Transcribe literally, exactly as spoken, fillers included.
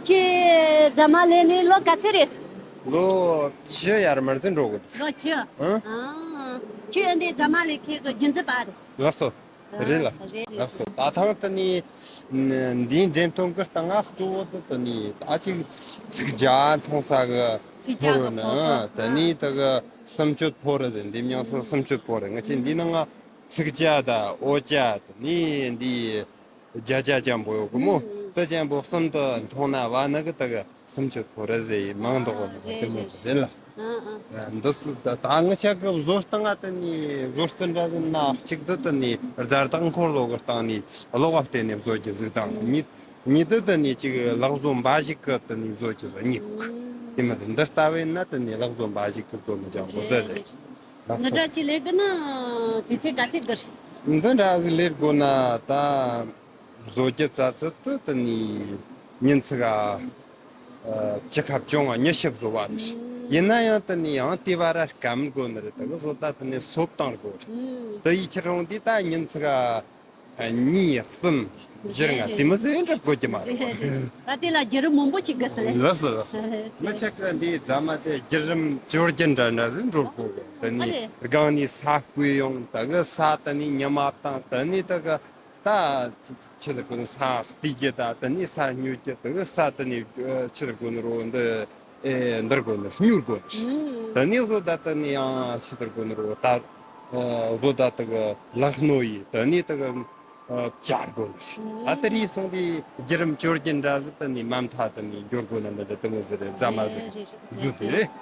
ཁྱེད་རྫ་མ་ལེན་ནས་ལོ་ག་ཚོད་རེད། ལོ་བཅུ་ཡར་མར་ཙམ་འགྲོ་གི་འདུག་ལོ་བཅུ། ཨང་། ཨ། ཁྱོད་འདི་རྫ་མ་ལེན་མཁན་གྱི་རྒྱུན་འཛིན་པ་རེད། ལགས་སོ། རེད་ལ། རེད་རེད། ལགས་སོ། ད་ཐེངས་དེ་ནས་འདིའི་འགྲེམས་སྟོན་གྱི་སྟེང་ང་གཙོ་བོ་དེ་དེ་ནས་ད་ཅིག་ཚིག་བརྒྱ་མཐོང་ས་གི། ཚིག་བརྒྱ་ཕོར་ནི། ཨ། དེ་ནས་དེ་གི་གསུམ་བཅུ་ཕོར་ཟེར། འདི་མྱིང་སོ་གསུམ་བཅུ་ཕོར། ང་ཆེ་འདི་ནང་ང་ཚིག་བརྒྱ་དང་འོ་བརྒྱ་དེ་ནས་འདི། བརྒྱ་ཆ་ཅན་པོ་ཡོད་གི་མོ། ཨུམ། དེ་ཅན་པོ་གསུམ་དུ་མཐོང་ན་བ་ནི་གི་དེ་གི་སུམ་ཅུ་ཕོ་ར་ཟེ་ཡི་མིང་འདོགས་ནི་གི། ཨ། དེ་མོ་རེད་རེད། རེད་ལ། ཨ་ཨ། འདི་སི་ད་ད་ང་ཆ་གི་བཟོ་སྟངས་ང་དེ་ནི་བཟོ་རྩལ་འདྲ་ཟིན་ན་གཅིག་ཏུ་དེ་ནི་རྫ་དྭགས་འཁོར་ལོ་གི་སྟེང་ནས་ཀློག་པ་བལྟས་ནས་བཟོ་རྒྱུ་ཟིག་དང་། ཨུམ། གཉིས་གཉིས་དུ་དེ་ནི་གཅིག་ལག་བཟོ་འབའ་ཞིག་གི་དེ་ནི་བཟོ་རྒྱུ་ཟིག་གཉིས་གི། ཨུམ། དེ་མི་འདི་ལྟ་བས་ན་དེ་ནི་ལག་བཟོ་འབའ་ཞིག་གི་བཟོ་མི་ཅང་གོ་དེ་རེད། ལགས་སོ། འདི་འདྲ་ཅིག་ལས་དགོས་ན་དུས་ཚོད་ག་ཚོད་དགོས། འདི་འདྲ་ཟིག་ལས་དགོས་ན་ད་བཟོ་རྒྱུ་ཙ་ཙི་དུ་དེ་ནི་ཉིན་ཚིག་ག་ཨ་བཅུ་ཁ་བཅོ་ལྔ་ཉི་ཤུ་བཟོ་བ་རེད། ཡིན་ན་ཡང་དེ་ནི་ཡང་དེ་བ་ར་སྐམ་དགོས་ནི་རེད། དེ་གི་བཟོ་ད་དེ་ནི་སོབ་བཏང་དགོས་རེད། དེ་ཡི་ཁྱེད་རང་དེ་ད་ཉིན་ཚིག་ག་གཉིས་གསུམ་བཞི་ལྔ་དེ་མི་ཟེར་འགྲུབ་དགོས་ཀྱི་མ་རེད། ད་དེ་ལ་བརྒྱུད་རིམ་མང་པོ་ཅིག་དགོས་ས་རེད། ལགས་སོ་ལགས་སོ། མི་ཆ་ག་འདི་རྫ་མ་དེ་བརྒྱུད་རིམ་བཅོ་བརྒྱད་འདྲ་འདྲ་ཟིག་འགྲོ་དགོས་གི། དེ་ནས་ཨ་རེད། སྒང་ནས་ས་བརྐོས་ཡོང་། དེ་གི་ས་དེ་ནས་ཉི་མ་བཏང་། དེ་ནས་དེ་གི་ད་ཆི་ཟེར་དགོས་ནི། ས་བརྟུལ་རྒྱུ་ད་དེ་ནས་ས་སྨྱོ་རྒྱུ། དེ་གི་ས་དེ་ནས་ཆི་ཟེར་དགོས་ནི་རོ་འདི། ཨེ་འདིར་དགོས་ནི་སྨྱུར་དགོས་ནི། ཨུམ། དེ་ནས་བཟོ་ད་དེ་ནས་ཡང་ཕྱི་དར་དགོས་ནི་རོ་ད། ཨ་བཟོ་ད་དེ་གི་ལག་སྣོ་ཡི། དེ་ནས་དེ་གི་ཨ་བཅར་དགོས་ནི། ཨུམ། ཨ་དེ་རིགས་སོང་དེ་བརྒྱུད་རིམ་བཅོ་བརྒྱད་འདྲ་ཟིག་དེ་ནས་མ་མཐའ་དེ་ནས་འགྱུར་དགོས་ནི་འདི་འདྲ་དེ་མོ་ཟིག་རེད། རྫ་མ་ཟིག་རེད་རེད་བཟོ་དེ་རེད། རེད།